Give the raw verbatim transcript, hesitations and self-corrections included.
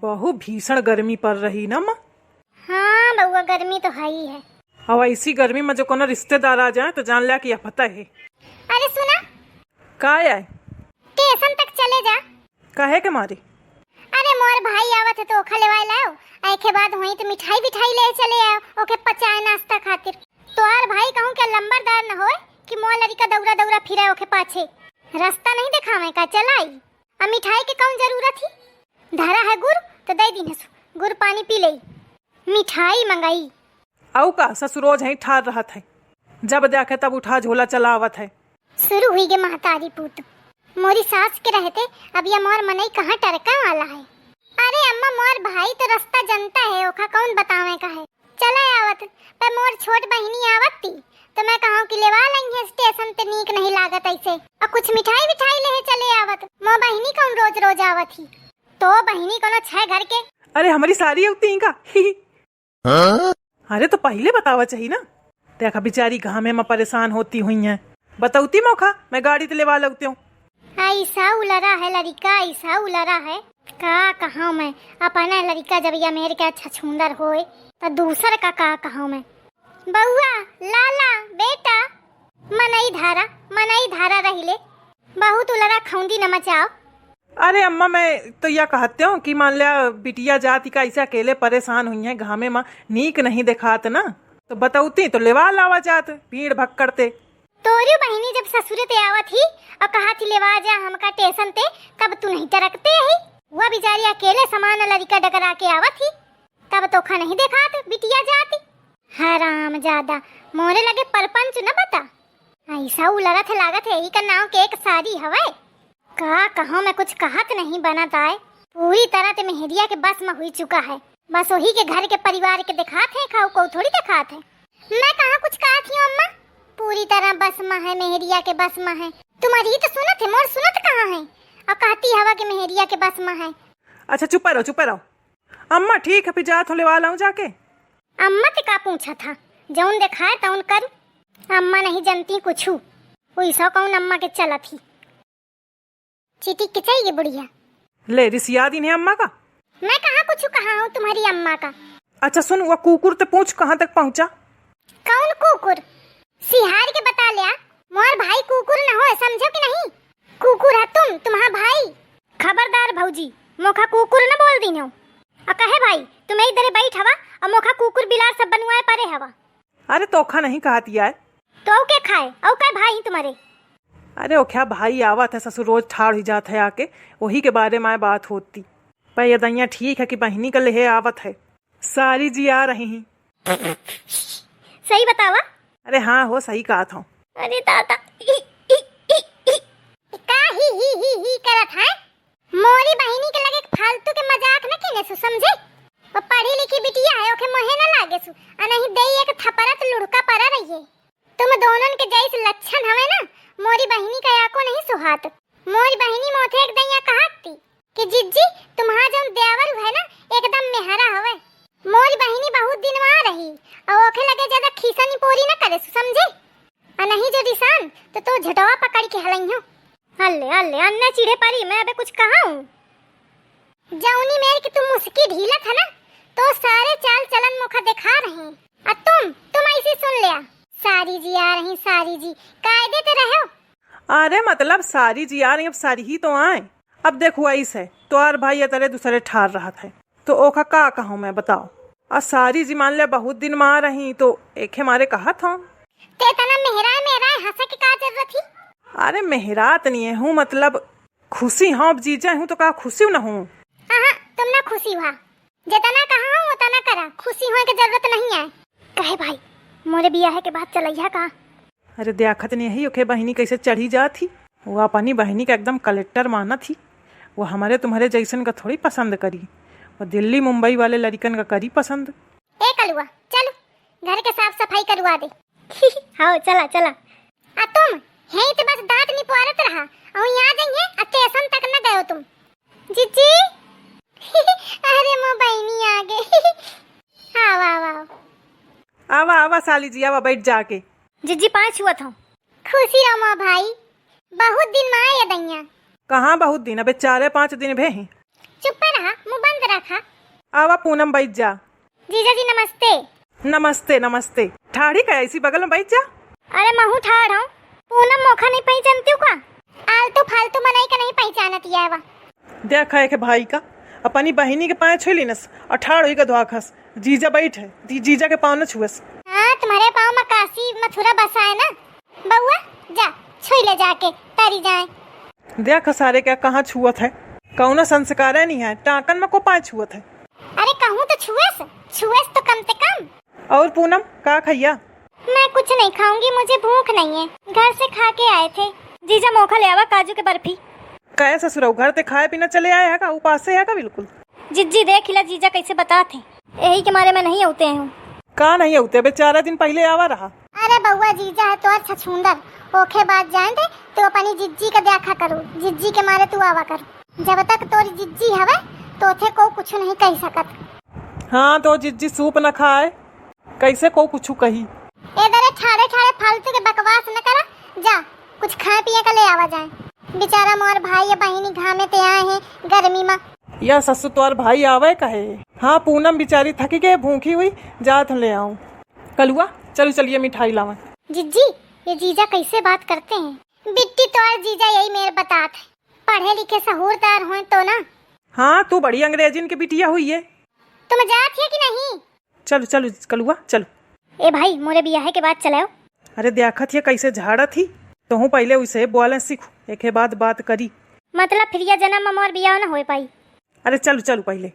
बहु भीषण गर्मी पड़ रही ना, अम्मा? हाँ बउआ, गर्मी तो है ही है। अब ऐसी गर्मी में जो कोनो रिश्तेदार आ जाए तो जान लिया कि आफत है। अरे सुना। का है? स्टेशन तक चले जा। काहे के मारे? अरे मोर भाई आवत है तो ओखा लेवाए लाओ, आ एके बाद होई तो मिठाई विठाई ले चले आओ, ओके पचाए नाश्ता खातिर। तोहार भाई कहूँ के लंबरदार न होए कि मोर लड़िका दौरा दौरा फिरे ओके पाछे। रास्ता नहीं देखावे का, चलाई। आ मिठाई के कौन जरूरत ही? धरा है गुड़ तो दे दीन हसु, गुड़ पानी पी लेई। मिठाई मंगाई। अउ का, ससुर रोज ही ठार रहत है, जब देखे तब उठा झोला चलावत है। शुरू हुई गे महतारी पूत। मोरी सास के रहते अब या मोर मनई कहाँ टरका वाला है। अरे अम्मा, मोर भाई तो रास्ता जनता है, ओखा कौन बतावे का है। चला आवत, पर मोर छोट बहिनी आवत थी, तो मैं कहूँ कि लेवा लइहे स्टेशन ते, नीक नहीं लागत ऐसे। और कुछ मिठाई विठाई लेहे चले आवत, मोर बहिनी कौन रोज रोज आवत ही। तो बहिनी कोनो छह घर के। अरे हमारी सारी होती का? हाँ? अरे तो पहिले बतावा चाही ना। देखा बेचारी घामे में परेशान होती हुई हैं। बतौती मोखा, मैं गाड़ी ते लेवा लौते हूँ। ऐसा उलरा है लड़िका, ऐसा उलरा है। का कहूँ मैं, अपना लड़िका जब या मेर के छछूंदर होए, तो दूसर का, का कहूँ मैं। बउआ, लाला, बेटा, मनई धारा, मनई धारा रहिले, बहुत उलरा खौंदी न मचाओ। अरे अम्मा, मैं तो या कहते हूँ कि मान लिया बिटिया जात ही का ऐसे अकेले परेशान हुई है घामे में, नीक नहीं देखात ना, तो बतौती तो लेवा लावा जात भीड़ भक्कड़ ते। तोरी बहिनी जब ससुरे ते आवत ही और कहा थी लेवा जा हमका स्टेशन ते, तब तू नहीं टरकते ही। वह बेचारी अकेले समान लड़िका डगरा के आवत ही, तब तोखा नहीं देखात बिटिया जाती। हराम ज्यादा, मोरे लगे परपंच न बता। ऐसा उलरत है, लागत है यही का नाव के एक सारी हवे। का कहूँ मैं, कुछ कहत नहीं बनत आए। पूरी तरह ते मेहरिया के बस में हुई चुका है। बस वही के घर के परिवार के देखात है, खाऊ को थोड़ी देखात है। मैं कहाँ कुछ कहत ही अम्मा, पूरी तरह बस में है, मेहरिया के बस में है। तुम्हारी तो सुनत है, मोर सुनत कहाँ है? और कहती हवा के मेहरिया के बस में है। अच्छा चुप रहो, चुप रहो। अम्मा ठीक है, फिर जात हो लेवा लाऊं जाके। अम्मा ते का पूछा था, जौन देखाए तौन करू। अम्मा नहीं जनती कुछू, वैसा कौन अम्मा के चलत ही। चिटिक के चली गई बुढ़िया। ले रिसिया दिन है अम्मा का। मैं कहाँ कुछू कहा हूँ तुम्हारी अम्मा का। अच्छा सुन, वो कुकुर ते पूछ कहाँ तक पहुँचा? कौन कुकुर? सिहार के बता लिया, मोर भाई कुकुर न होए, समझो कि नहीं? कुकुर है तुम, तुम्हारा भाई। खबरदार भौजी, मोखा कुकुर न बोल दीन्हो। अ कहे भाई, तुम एक दरे बैठ हवा, अ मोखा कुकुर बिलार सब बनवाए परे हवा। अरे तोखा नहीं कहत यार। तो औ के खाए, औ का भाई तुम्हारे? अरे ओख्या भाई आवत है, ससुर रोज ठाड़ हुई जात है आके, वही के बारे में बात होती। पर ये दैया ठीक है कि बहिनी का लेहे आवत है। सारी जी आ रही ही। सही बतावा? अरे हाँ हो, सही कहत हूँ। अरे दादा, ई, ई, ई, ई। का ही, ही, ही, ही करत है? मोरी बहिनी के लगे फालतू के मजाक न कीने सु, समझे? वो पढ़ी लिखी बिटिया है, ओखे मोहे न लागे सु। आ नहीं देई एक थपरा तो लुढ़का परा रहिए। तुम दोनों के जैसे लक्षण हवे ना, मोरी बहिनी का याको नहीं सुहात। मोरी बहिनी मोथे एक दैया कहत थी कि जिज्जी, तुम्हारा जौन देवर है ना, एकदम मेहरा हवे। मोरी बहिनी बहुत दिन वहाँ रही, और ओखे लगे ज्यादा खीसा निपोरी न करे सु, समझे? आ नहीं जो रिसान, तो, तो झटवा पकड़ के हलइहो। हल्ले, हल्ले, अन्ने चिढ़े परी, मैं अबे कुछ कहा हूँ? जौनी मेर की तुम मुस्की ढीलत है ना, तो सारे चाल चलन मोखा देखा रहे हैं। आ तुम, तुम ऐसी सुन लिया, सारी जी आ रही, सारी जी, कायदे ते रहो। अरे मतलब सारी जी आ रही, अब सारी ही तो आए। अब देखो ऐसे, तोहार भाई ये तरे दूसरे ठार रहत है, तो ओखा का कहूँ मैं, बताओ। आ सारी जी मान ले बहुत दिन में आ रही, तो एखे मारे कहत हूँ। ते इतना मेहराए, मेहराए हंसे के का जरूरत ही? अरे मेहरात नहीं है हूँ, मतलब खुशी हूँ, अब जीजा हूँ तो का खुशी न हूँ? हाँ, तुम ना खुशी हुआ, जितना कहा हूँ उतना करा, खुशी होए के जरूरत नहीं है। कहे भाई, मोरे बियाह के बाद चलैया का? अरे देखत नहीं है ओखे बहिनी कैसे चढ़ी जात ही। वो अपनी बहिनी का एकदम कलेक्टर मानत ही। वो हमारे तुम्हारे जैसन का थोड़ी पसंद करी, वो दिल्ली मुंबई वाले लड़िकन का करी पसंद। ए कलुआ, चल घर के साफ सफाई करवा दे। हाँ चला चला। आ तुम यहीं ते बस दांत निपोरत रहा, और यहाँ जाइए आ स्टेशन तक न गयो तुम। जिज्जी। अरे मो बहिनी आ गए। आओ आओ आओ। आवा आवा साली जी, आवा बैठ जाके। जिज्जी पाँच हुआ था। खुशी रहो माँ भाई, बहुत दिन में आए दैया। कहाँ बहुत दिन, अबे चारे पाँच दिन भे ही। चुप रहा, मुँह बंद रखा। आवा पूनम, बैठ जा। जीजा जी, नमस्ते। नमस्ते, नमस्ते। ठाढ़ी का ऐसी बगल में बैठ जा। अरे, महू ठाढ़ हूँ। पूनम मोखा नहीं पहचानती हूँ का? आलतू फालतू मनई का नहीं पहचानत ये आवा। देखा एक भाई का, अपनी बहिनी के पाँय छुई लीनस और ठाढ़ होई के धोखस। जीजा बैठ है, जी-, जीजा के पाँव न छुअस। हाँ, तुम्हारे पाँव में काशी मथुरा बसा है ना। बउआ, जा, छुई ले जाके, तरी जाए। देख सारे क्या कहाँ छुअत है, कौनो संस्कार नहीं है, टाँकन में को पाँय छुअत है। अरे कहूँ तो छुएस, छुएस तो कम से कम। और पूनम, का खैया? मैं कुछ नहीं खाऊंगी, मुझे भूख नहीं है, घर से खा के आए थे। जीजा मोखा ले आवा काजू के बर्फी। काहे ससुरऊ, घर ते खाए पीना चले आए है का? उपासे है का बिल्कुल? जिज्जी देख हिला जीजा कैसे बतात है, यही के मारे मैं नहीं अउते हूँ। का नहीं अउते? अबे चार दिन पहिले आवा रहा। अरे बउआ, जीजा है तोर छछूंदर, ओखे बात जान दे, तू अपनी जिज्जी का देखा करू, जिज्जी के मारे तू आवा करू। जब तक तोरी जिज्जी हवे, तोथे को कुछ नहीं कह सकत। हाँ, तो जिज्जी सूप न खाए, कैसे को कुछ कही? ए दरे ठाड़े ठाड़े फालतू के बकवास न करा, जा कुछ खाए पिए का ले आवा जाए। बेचारा मोर भाई या बहिनी घामे ते आए हैं गर्मी में। या ससु तोर भाई आवे कहे? हाँ, पूनम बेचारी थकी के भूखी हुई, जात ले आऊं। कलुआ, चलू चलिए मिठाई लावे। जिज्जी, ये जीजा कैसे बात करते हैं? बिट्टी तोर जीजा यही मेर बतात है, पढ़े लिखे सहूरदार होए तो ना। हाँ, तू बड़ी अंग्रेजिन के बिटिया हुई है। तुम जात है कि नहीं? चलू चलू कलुआ, चलू। ए भाई, मोरे बियाहे के बाद चलाओ। अरे देखत हिया कैसे झाड़त ही, तोहू पहिले उसे बोले सीखू, एके बाद बात करी। मतलब फिरिया जन्म में मोर बियाह न होए पाई। अरे चलू चलू पहिले।